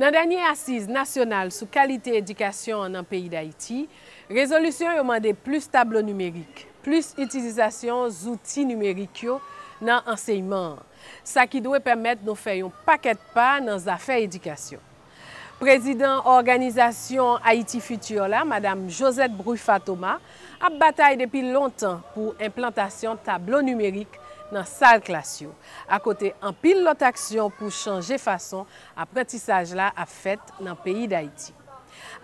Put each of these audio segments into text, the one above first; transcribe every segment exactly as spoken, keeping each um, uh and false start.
Nan dènye asiz nasyonal sou kalite edikasyon an nan peyi Dayiti, rezolisyon yo mande plis tablo nimerik, plis itilizasyon zouti nimerik yo nan ansèyman an, sa ki dwe pèmèt nou fè yon pakèt pa nan zafè edikasyon. Prezidan òganizasyon Haïti Futur la, Madam Josette Bruffa Thomas, ap batay depi lontan pou enplantasyon tablo nimerik nan sal klas yo, akote anpil lòt aksyon pou chanje fason aprantisaj la ap fèt nan peyi Dayiti.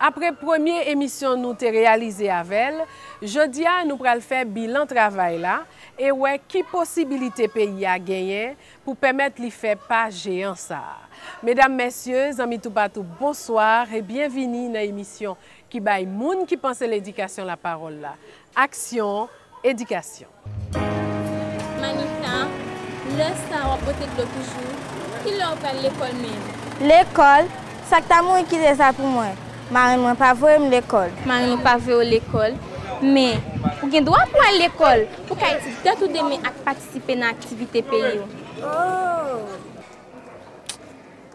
Apre premye emisyon nou te reyalize avè l, jodi a nou pral fè bilan travay la e wè ki posibilite peyi a genyen pou pèmèt li fè pa jeyan sa a. Medam, mesye, zanmi toupatou, bonswa e byenvini nan emisyon ki bay moun ki panse ledikasyon lapawòl la, Aksyon Edikasyon. Manita, lè sa a w ap bwote dlo toujou, kilè w pral lekòl menm? Lekòl? Sa k ta mouri kite sa pou mwen? Marenn mwen pa voye m lekòl. Marenn ou pa voye w lekòl, men ou gen dwa pou w al lekòl, ou ka etidye tèt ou demen ak patisipe nan aktivite peyi w.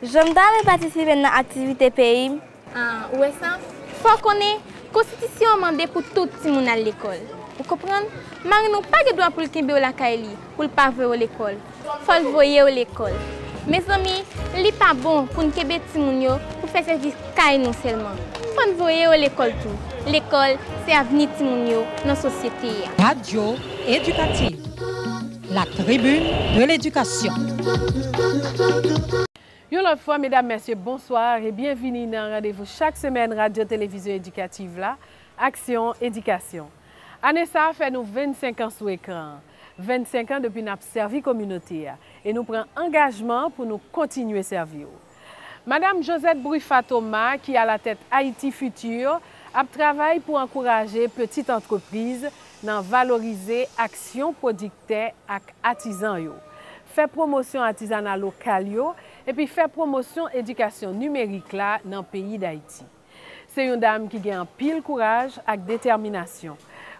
Jan m ta renmen patisipe nan aktivite peyi m. Ah, ou wè sa? Fò w konnen, konstitisyon an mande pou tout timoun al lekòl. Ou konprann? Marenn ou pa gen dwa pou l kenbe w lakay li, pou l pa voye w lekòl. Fò l voye w lekòl. Mezanmi, li pa bon pou n kenbe timoun yo pou fè sèvis kay nou sèlman. Fò n voye yo lekòl tou. Lekòl se avni timoun yo nan sosyete a. Radio éducative, la tribune de l'éducation. Yon lòt fwa, medam, mesye, bonswa e byenvini nan randevou chak semèn Radyo Televizyon Edikativ la, Aksyon Edikasyon. Ane sa a fè nou vennsenk an sou ekran an, vennsenk an depi n ap sèvi kominote a, e nou pran angajman pou nou kontinye sèvi w. Madam Josette Bruffa Thomas, ki alatèt Haïti Futur, ap travay pou ankouraje pitit antrepriz nan valorize aksyon pwodiktè ak atizan yo, fè pwomosyon atizana lokal yo, epi fè pwomosyon edikasyon nimerik la nan peyi Dayiti. Se yon dam ki gen anpil kouraj ak detèminasyon.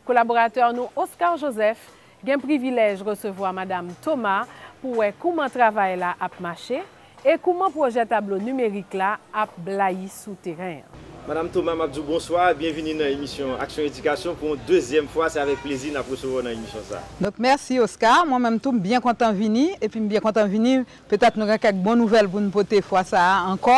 Kolaboratè nou Oscar Joseph gen privilèj resevwa Madam Thomas pou wè kouman travay la ap mache e kouman pwojè tablo nimerik la ap blayi sou teren an. Madam Thomas, m ap di w bonswa, byenvini nan emisyon Aksyon Edikasyon pou yon dezyèm fwa, se avèk plezi n ap resevwa w nan emisyon sa a. Donk, mèsi, Oscar. Mwen menm tou, m byen kontan vini, epi m byen kontan vini, petèt nou gen kèk bon nouvèl pou n pote fwa sa a ankò.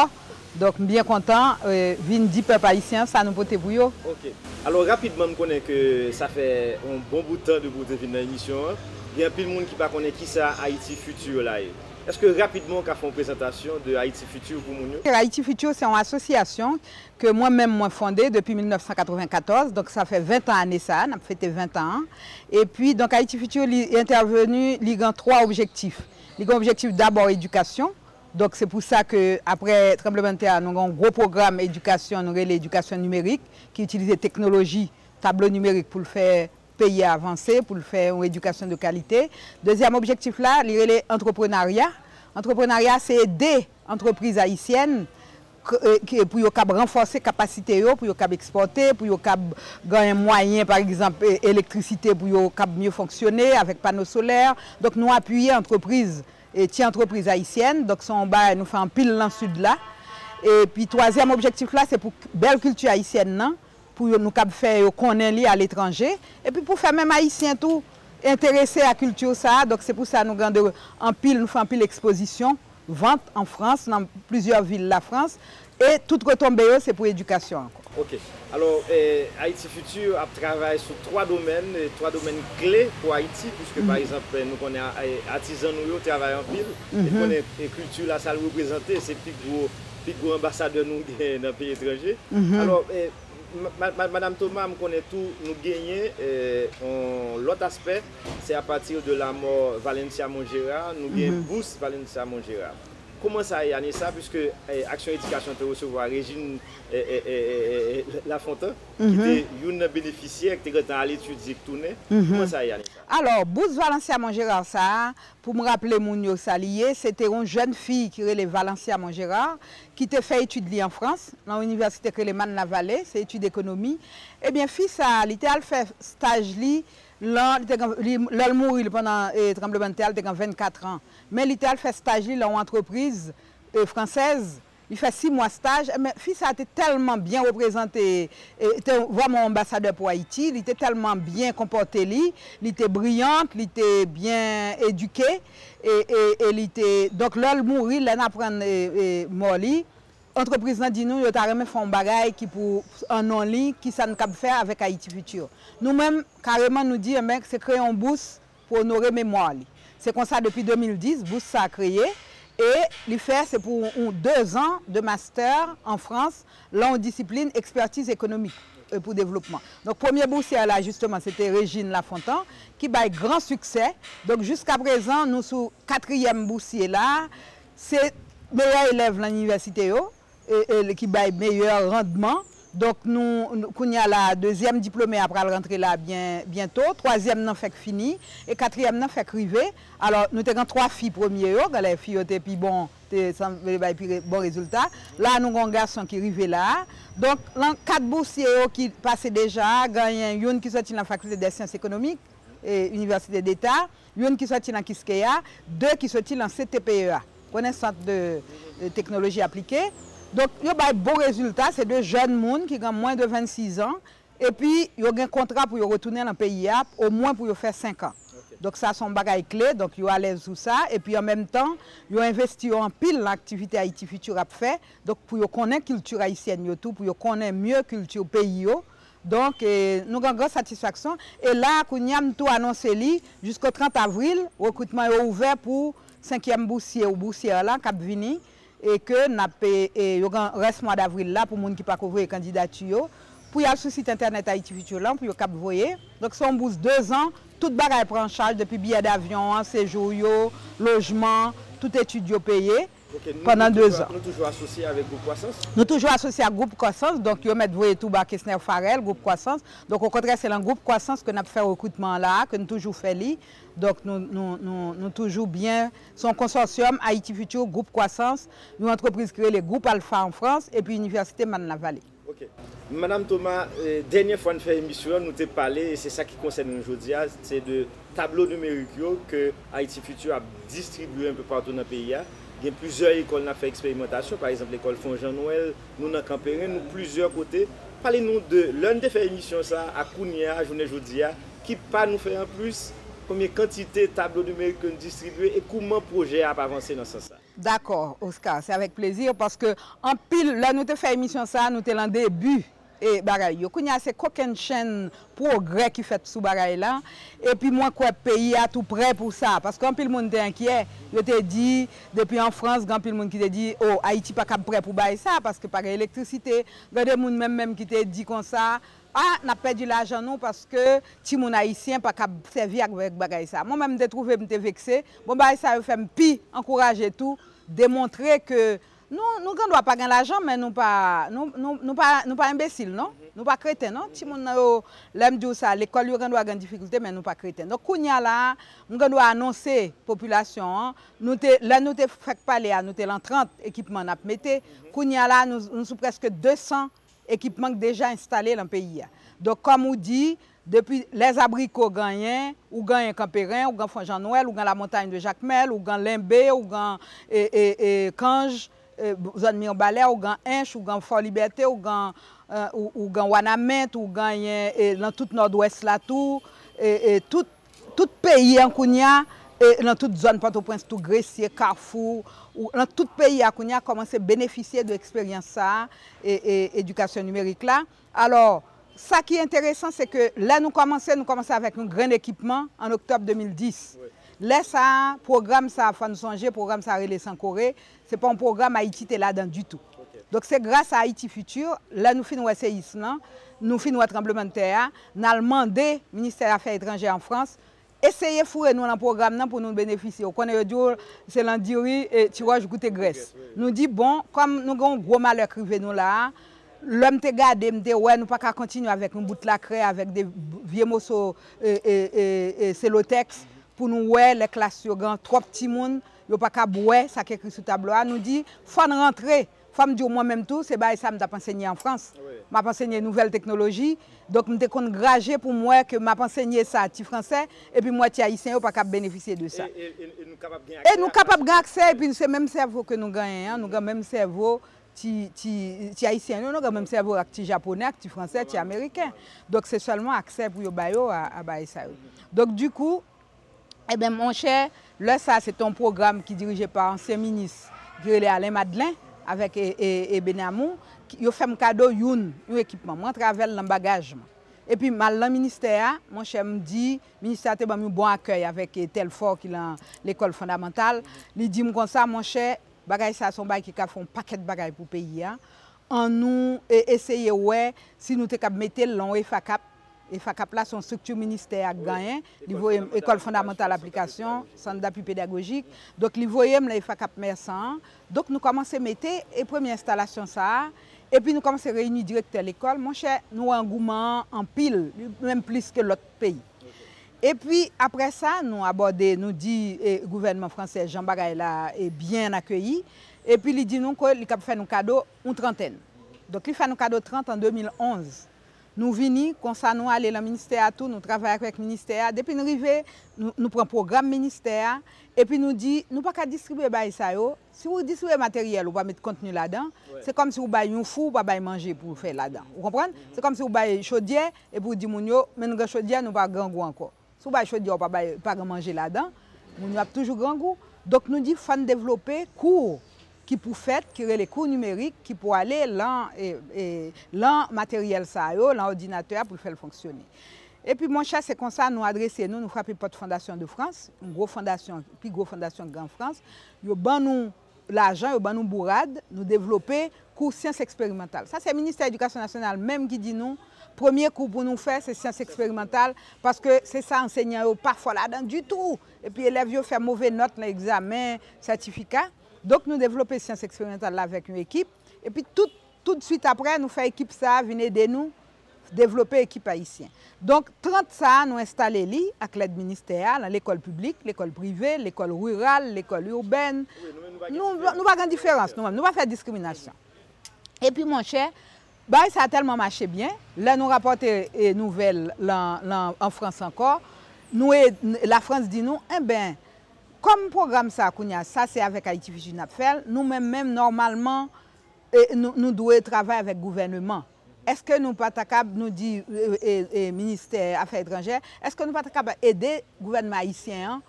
Donk, m byen kontan, eh, vin di pèp ayisyen an sa nou pote pou yo. Ok. Alò, rapidman, m konnen ke sa fè yon bon bout tan depi w te vin nan emisyon an. Gen anpil moun ki pa konnen kisa Haïti Futur la ye. Èske rapidman w ka fè yon prezantasyon de Haïti Futur pou moun yo? Haïti Futur, se yon asosyasyon ke mwen menm mwen fonde depi mil nèf san katrevennkatòz, donk sa fè ven tan ane sa a, n ap fete ven tan an. Epi, donk, Haïti Futur, li entèveni, li gen twa objektif. Li gen objektif dabò edikasyon. Donk, se pou sa ke, aprè tranblemanntè a, nou gen yon gwo pwogram edikasyon, nou rele edikasyon nimerik, ki itilize teknoloji tablo nimerik pou l fè peyi a avanse, pou l fè yon edikasyon de kalite. Dezyèm objektif la, li rele antreprenarya. Antreprenarya, se ede antrepriz ayisyèn k-, e, ki, pou yo kab ranfòse kapasite yo, pou yo kab ekspòte, pou yo kab genyen mwayen, pa egzanp, e, elektrisite, pou yo kab mye fonksyone avèk pano solè. Donk, nou apiye antrepriz, e, ti antrepriz ayisyèn. Donk, se yon bagay nou fè anpil nan Sid la. Epi, twazyèm objektif la, se pou k-, bèl kilti ayisyèn nan, pou yo, nou kab fè yo konnen li aletranje. Epi, pou fè menm Ayisyen tou enterese a kilti sa a. Donk, se pou sa nou gen de, anpil, nou fè anpil ekspozisyon, vant an Frans, nan plizyè vil Lafrans, e tout retonbe yo se pou edikasyon ankò. Ok. Alò, eh, Haïti Futur ap travay sou twa domèn, eh, twa domèn kle pou Ayiti, piske, pa egzanp, eh, nou konnen, eh, atizan nou yo travay anpil, e konnen, eh, kilti la, sa l reprezante, se pi gwo, pi gwo anbasadè nou genyen nan peyi etranje. Alò, eh, Ma-, ma-, ma-, Madam Thomas, m konnen tou nou genyen, eh, yon lòt aspè, se apati de lamò Valencia Mongerar, nou gen bous Valencia Mongerar. Kòman sa ye ane sa, piske, eh, Aksyon Edikasyon te resevwa Régine, eh, eh, eh, eh, eh, Lafontant, ki te youn nan benefisyè, ki te gentan al etidye, ki tounen. Kòman sa ye ane sa? Alò, bous Valencia Mongerar sa a, pou m raple moun yo sa li ye, se te yon jèn fi ki rele Valencia Mongerar, ki te fè etid li an Frans, nan yon inivèsite k rele Marne-la-Vallée, se etid ekonomi. Ebyen, fi sa a, li te al fè staj li, lan, li te gen, li, lè l mouri, li pandan, eh, tranblemanntè a, li te gen vennkat an. Men li te al fè staj li lan yon antrepriz, eh, fransèz, Li fè sis mwa staj, men fi sa te tèlman byen reprezante, e, te vrèman yon anbasadè pou Ayiti, li te tèlman byen konpòte li, li te briyant, li te byen edike, e, e, e li te, donk lè l mouri, lè n aprann, e, e, mò li, antrepriz lan di nou yo ta renmen fè yon bagay ki pou an non li, ki sa n kab fè avèk Haïti Futur. Nou menm, kareman nou di, enben, se kreye yon bous pou onore memwa li. Se konsa depi de mil dis, bous sa a kreye, e li fè, se pou yon dezan de master an Frans, lan yon disiplin ekspertiz ekonomik e pou devlopman. Donk, premye bousyè la, jisteman, se te Régine Lafontant, ki bay gran siksè. Donk, jiska prezan, nou sou katriyèm bousye la, se meyè elèv lan inivèsite yo, e, e, ki bay meyè randman. Donk, nou, nou, kounye a la, dezyèm diplome a pral rantre la byen, byento, twazyèm nan fèk fini, e katriyèm nan fèk rive. Alò, nou te gen twa fi premye yo, genlè fi yo te pi bon, te sanble bay pi re-, bon rezilta. La, nou gen yon gason ki rive la. Donk, lan kat bousye yo ki pase deja, genyen youn ki soti nan Fakilte dè Syans Ekonomik, e, Inivèsite Deta, youn ki soti nan Kiskeya, de ki soti nan C T P E A, Konesans de, de Teknoloji Aplike. Donk, yo bay bon rezilta, se de jèn moun ki gen mwens de vennsis an, epi yo gen kontra pou yo retounen nan peyi a, omwen pou yo fè senk an. Donk, sa se yon bagay kle, donk yo alèz sou sa, epi an menm tan, yo envesti yo anpil nan aktivite Haïti Futur ap fè, donk pou yo konnen kilti ayisyèn yo tou, pou yo konnen mye kilti peyi yo, Donk, e, nou gen gran satisfaksyon. E la, kounye a, m tou anonse li, jisko trant avril, rekritman yo ouvè pou senkyèm bousye ou bousyè la k ap vini, e ke n ap, e, e, yo gen rès mwa davril la pou moun ki pako voye kandidati yo, pou y al sou sit entènèt Haïti Futur lan, pou yo kab voye. Donk, se yon bous dezan, tout bagay pran an chaj, depi biyè davyon an, sejou yo, lojman, tout etid yo peye. Ok, nou, pandan nou toujou, dezan. Nou toujou asosye avèk Gwoup Kwasans? Nou toujou asosye ak Gwoup Kwasans, donk yo mèt voye tou ba Kesner Farel, Gwoup Kwasans. Donk, okontrè, se lan Gwoup Kwasans ke n ap fè rekritman an la a, ke n toujou fè li. Donk, nou, nou, nou, nou toujou byen, se yon konsòsyòm, Haïti Futur, Gwoup Kwasans, yon antrepriz ki rele Gwoup Alpha an Frans, epi Inivèsite Marne-la-Vallée. Ok. Madam Thomas, e, dènyè fwa n fè emisyon an, nou te pale, e se sa ki konsène nou jodi a, se de tablo nimerik yo ke Haïti Futur ap distribye enpe patou nan peyi a. Gen plizyè lekòl n ap fè eksperimantasyon, pa egzanp, lekòl Fon Jan Nwèl, nou nan Kanperen, nou plizyè kote. Pale nou de, lè n te fè emisyon sa a, ak kounye a, jounen jodi a, ki pa nou fè anplis, konbyen kantite tablo nimerik ke n distribye, e kouman pwojè a ap avanse nan sans sa? Dakò, Oscar, se avèk plezi, paske anpil, lè nou te fè emisyon sa a, nou te lan debi, e, bagay yo. Kounye a, se kokennchenn pwogrè ki fèt sou bagay la. Epi mwen kwè peyi a tou prè pou sa, paske anpil moun te enkyè. Yo te di, depi an Frans, gen anpil moun ki te di, o, Ayiti pa kab prè pou bay sa, paske pa gen elektrisite. Gen de moun menm, menm ki te di konsa, a, n ap pèdi lajan nou paske timoun ayisyen pa kab sèvi avèk bagay sa. Mwen menm, m te twouve m te vekse. Bon, bagay sa yo fè m pi ankouraje tou, demontre ke nou, nou gen dwa pa gen lajan, men nou pa, nou, nou, nou pa, nou pa enbesil, non. Nou pa kreten, non. Timoun nan yo, lè m di w sa, lekòl yo gen dwa gen difikilte, men nou pa kreten. Donk, kounye a la a, m gen dwa anonse popilasyon an, nou te, lè nou te fèk pale a, nou te lan trant ekipman n ap mete. Kounye a la, nou, nou sou prèske desan ekipman k deja enstale lan peyi a. Donk, kòm ou di, depi Lèzabriko genyen, ou genyen Kanperen, ou gen Fon Jan Nwèl, ou gen Lamontagne de Jakmèl, ou gen Lenbe, ou gen, e, e, e, Kanj, e, zòn Mibalè, ou gen Ench, ou gen Fò Libète, ou gen, e, ou, ou gen Wanament, ou genyen, e, lan tout Nòdwès la tou, e, e, tout tout peyi an kounye a, e, lan tout zòn Pòtoprens tou, Gresye, Kafou, ou, lan tout peyi a kounye a kòmanse benefisye de eksperyans sa a, e, e, edikasyon nimerik la. Alò, sa ki enteresan, se ke lè nou kòmanse, nou kòmanse avèk yon grenn ekipman an oktòb de mil dis. Wi. Lè sa a, pwogram sa a, fò n sonje, pwogram sa a rele Sankore, se pa yon pwogram Ayiti te ladan ditou. Ok. Donk, se gras a Haïti Futur, lè nou fin wè seyis lan, nou fin wè tranblemanntè a, n al mande Ministè Afè Etranjè an Frans, eseye foure nou lan pwogram nan pou nou benefisye. Ou konnen yo di w, se lan diri, e, ti wòch goute grès. Goute grès, wi. Nou di, bon, kòm nou gen yon gwo malè k rive nou la a, lè m te gade, m te wè nou pa ka kontinye avèk yon bout lakrè, avèk de vye moso, e, e, e, e, selotèks, pou nou wè lè klas yo gen twòp timoun, yo pa kab wè sa k ekri sou tablo a. Nou di, fò n rantre. Fò m di w, mwen menm tou, se bagay sa m t ap ansenye an Frans. Wi. M ap ansenye nouvèl teknoloji. Donk, m te konn graje pou m wè ke m ap ansenye sa ti fransè, epi m wè ti ayisyen yo pa kab benefisye de sa. E, e, e, e nou kapab gen aksè a. E nou kapab gen aksè, epi se menm sèvo ke nou genyen an, nou gen menm sèvo ti, ti, ti ayisyen yo, non, gen menm sèvo ak ti japonè, ak ti fransè, ti ameriken. Donk, se sèlman aksè pou yo ba yo a, a bagay sa yo. Donk, dikou, Ebyen, monchè, lè sa a, se te yon pwogram ki dirije pa ansyen minis ki rele Alain Madeleine avèk e, e, e Benamou. Ki- Yo fè m kado youn, yon ekipman. Mwen rantre avè l nan bagaj mwen. Epi m al nan ministè a, monchè, m di, ministè a te ban m yon bon akèy avèk e, Telfort ki lan lekòl fondamantal. Li di m konsa, monchè, bagay sa a se yon bagay ki ka fè yon pakèt bagay pou peyi a. Annou e, eseye wè si nou te kab mete l lan yon EFACAP. EFACAP la se yon estrikti ministè a k genyen. Li voye m Ekòl Fondamantal Aplikasyon, Sant d'Appui Pédagogique. Donk, li voye m lan EFACAP Mèsan an. Donk, nou kòmanse mete e premye enstalasyon sa a. Epi nou kòmanse reyini direktè lekòl. Monchè, nou wè angouman an anpil, menm plis ke lòt peyi. Epi, apre sa, nou abòde, nou di e, gouvènman fransè jan bagay la e byen akeyi. Epi li di nou ke li kab fè nou kado yon trantèn. Donk, li fè nou kado trant an de mil onz. Nou vini, konsa nou ale lan ministè a tou, nou travay avèk ministè a. Depi n rive, nou, nou pran pwogram ministè a, epi nou di, nou pa ka distribye bagay sa yo. Si w distribye materyèl, ou pa met kontni ladan, se kòmsi w bay yon fou, ou pa bay manje pou l fè ladan. Ou konprann? Se kòmsi w bay chodyè, epi w di moun yo, men nou gen chodyè, nou pa grangou ankò. Si w bay chodyè, ou pa bay, pa gen manje ladan, moun yo ap toujou grangou. Donk, nou di, fò n devlope kou ki pou fèt, ki rele kou nimerik, ki pou ale lan, e, e, lan materyèl sa yo, lan òdinatè a pou l fè l fonksyone. Epi, monchè, se konsa nou adrese nou, nou frape pòt Fondasyon de Frans, yon gwo fondasyon, pi gwo fondasyon ki gen an Frans. Yo ban nou lajan, yo ban nou bourad, nou devlope kou syans eksperimantal. Sa se Ministè Edikasyon Nasyonal menm ki di nou, premye kou pou nou fè, se syans eksperimantal, paske se sa ansenyan yo pa fò ladan ditou. Epi elèv yo fè move nòt nan egzamen, sètifika. Donk, nou devlope syans eksperimantal la avèk yon ekip. Epi tout, tout swit apre, nou fè ekip sa a vin ede nou devlope ekip ayisyen. Donk, trant sa a, nou enstale li ak lèd ministè a, lan lekòl piblik, lekòl prive, lekòl riral, lekòl ibèn. Nou, nou pa gen diferans, nou menm, nou pa fè diskriminasyon. Epi, monchè, bagay sa a tèlman mache byen, lè nou rapòte e, nouvèl lan, lan, an Frans ankò, nou e, Lafrans di nou, enben, kòm pwogram sa a kounye a, sa se avèk Ayiti Fiti n ap fè l, nou menm menm, nòmalman, e, nou, nou dwe travay avèk gouvèneman. Èske nou pa ta kab, nou di e, e, e, ministè afè etranjè, èske nou pa ta kab ede gouvènman ayisyen an?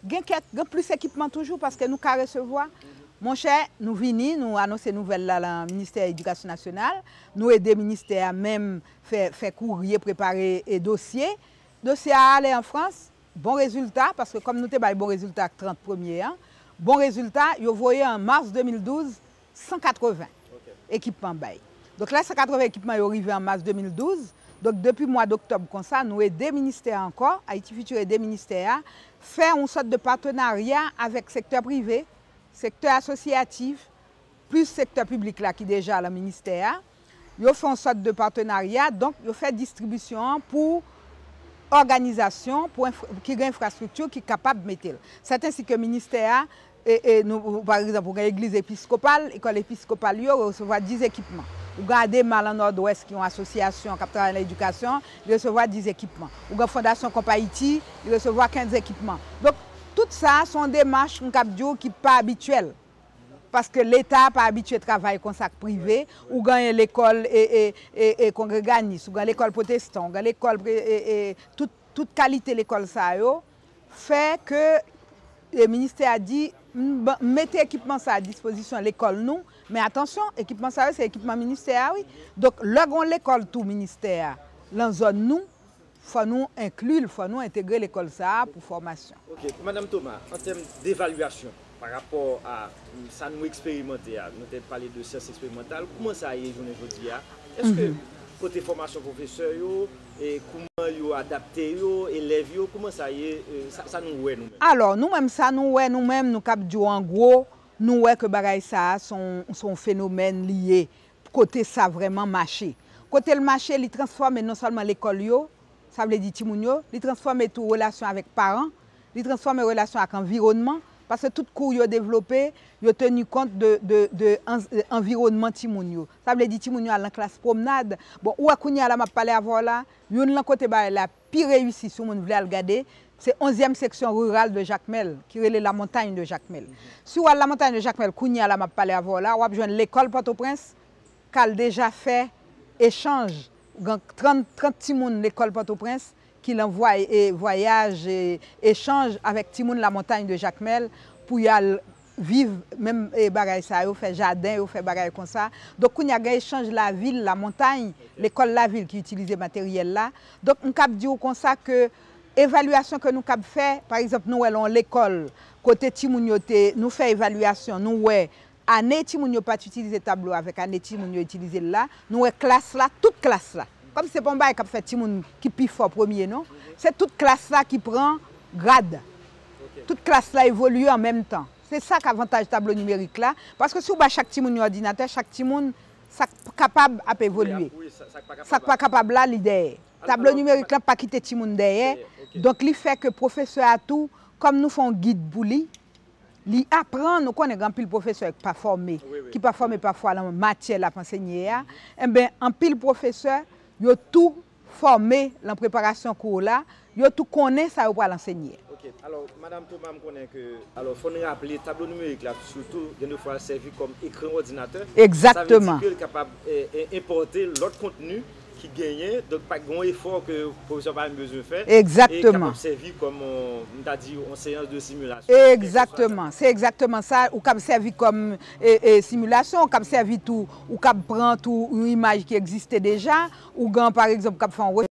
Gen kèk, gen plis ekipman toujou paske nou ka resevwa. Monchè, nou vini, nou anonse nouvèl la lan ministè edikasyon nasyonal, nou ede ministè a menm fè, fè kourye, prepare e dosye. Dosye a ale an Frans, bon rezilta, paske kòm nou te bay bon rezilta ak trant premye an, bon rezilta, yo voye an mas de mil douz, san katreven ekipman bay. Donk, lè san katreven ekipman yo rive an mas de mil douz, donk, depi mwa doktòb konsa, nou ede ministè a ankò, Ayiti Fiti ede ministè a fè yon sòt de patenarya avèk sektè prive, sektè asosyatif, plis sektè piblik la ki deja lan ministè a. Yo fè yon sòt de patenarya, donk, yo fè distribisyon an pou òganizasyon pou enfra- ki gen enfrastrikti ki kapab mete l. Sèten si ke ministè a, e, e, nou, pa egzanp, ou gen legliz episkopal, lekòl episkopal yo, yo resevwa dis ekipman. Ou gen Adema lan Nòdwès ki yon asosyasyon k ap travay nan edikasyon, li resevwa dis ekipman. Ou gen Fondasyon Komp Ayiti, li resevwa kenz ekipman. Donk, tout sa, se yon demach, m kab di w, ki pa abityèl. Paske Leta pa abitye travay konsa ak prive. Ou genyen lekòl e, e, e, e kongreganis, ou gen lekòl pwotestan, ou gen lekòl pre- e, e, tout, tout kalite lekòl sa yo, fè ke e, ministè a di, m ban- m mete ekipman sa a dispozisyon lekòl nou, men atansyon, ekipman sa yo se ekipman ministè a, wi. Donk, lè gen yon lekòl tou ministè a, lan zòn nou, fò nou enkli l, fò nou entegre lekòl sa a pou fòmasyon. Ok, Madanm Thomas, an tèm devalyasyon, pa rapò a mm, sa nou eksperimante a, nou te pale de syans eksperimantal, kouman sa ye jounen jodi a? Èske kote fòmasyon pwofesè yo, e kouman yo adapte yo, elèv yo, kouman sa ye, e, sa, sa nou wè nou menm? Alò, nou menm, sa nou wè nou menm, nou kab di w an gwo, nou wè ke bagay sa a se yon, se yon fenomèn li ye. Kote sa vrèman mache. Kote l mache, li transfòme non sèlman lekòl yo, sa vle di timoun yo, li transfòme tou relasyon avèk paran, li transfòme relasyon ak anviwònman, paske tout kou yo devlope, yo teni kont de, de, de an- anviwònman timoun yo. Sa vle di timoun yo al nan klas pwomnad. Bon, ou wè kounye a la m ap pale avè w la, youn lan kote bagay la pi reyisi si yon moun vle al gade, Se onzyèm seksyon riral de Jakmèl, ki rele La Montagne de Jakmèl. Si w al La Montagne de Jakmèl, kounye a la m ap pale avè w la, w ap jwenn lekòl Pòtoprens, k al deja fè echanj. Gen trant, trant timoun lekòl Pòtoprens ki lan vway-, e, vwayaj, e, echanj avèk timoun La Montagne de Jakmèl pou y al viv menm, e, bagay sa yo, fè jaden yo, fè bagay konsa. Donk, kounye a gen echanj lavil, lamontay, lekòl lavil ki itilize materyèl la. Donk, m kab di w konsa ke evalyasyon ke nou kab fè, pa egzanp, nou wè lan yon lekòl kote timoun yo te, nou fè evalyasyon, nou wè ane timoun yo pa t itilize tablo avèk ane timoun yo itilize l la, nou wè klas la, tout klas la. Kòm se pa yon bagay k ap fè timoun ki pi fò premye, non. Se tout klas la ki pran grad. Tout klas la evolye an menm tan. Se sa k avantaj tablo nimerik la, paske si w ba chak timoun yon òdinatè, chak timoun, sa k kapab ap evolye. Sa k pa kapab la, li dèyè. Tablo nimerik la pa kite timoun dèyè. Donk, li fè ke pwofesè a tou, kòm nou fè yon gid pou li, li aprann, ou konnen gen anpil pwofesè ki pa fòme, ki pa fòme pafwa lan matyè l ap ansenye a. Enben, anpil pwofesè, yo tou fòme lan preparasyon kou la, yo tou konnen sa yo pral ansenye. Ok, alò, Madanm Thomas, m konnen ke, alò, fò n raple, tablo nimerik la, sitou, gen de fwa, sèvi kòm ekran òdinatè. Egzakteman. Sa vle di ke l kapab, e, e, enpòte lòt kontni ki genyen, donk pa gen yon efò ke pwofesè pa menm bezwen fè, e kapab sèvi kòm, on, m ta di, yon seyans de similasyon. Egzakteman, se egzakteman sa, ou kab sèvi kòm, e, e, similasyon, ou kab sèvi tou, ou kab pran tou yon imaj ki egziste deja, ou gen, pa egzanp, kab fè yon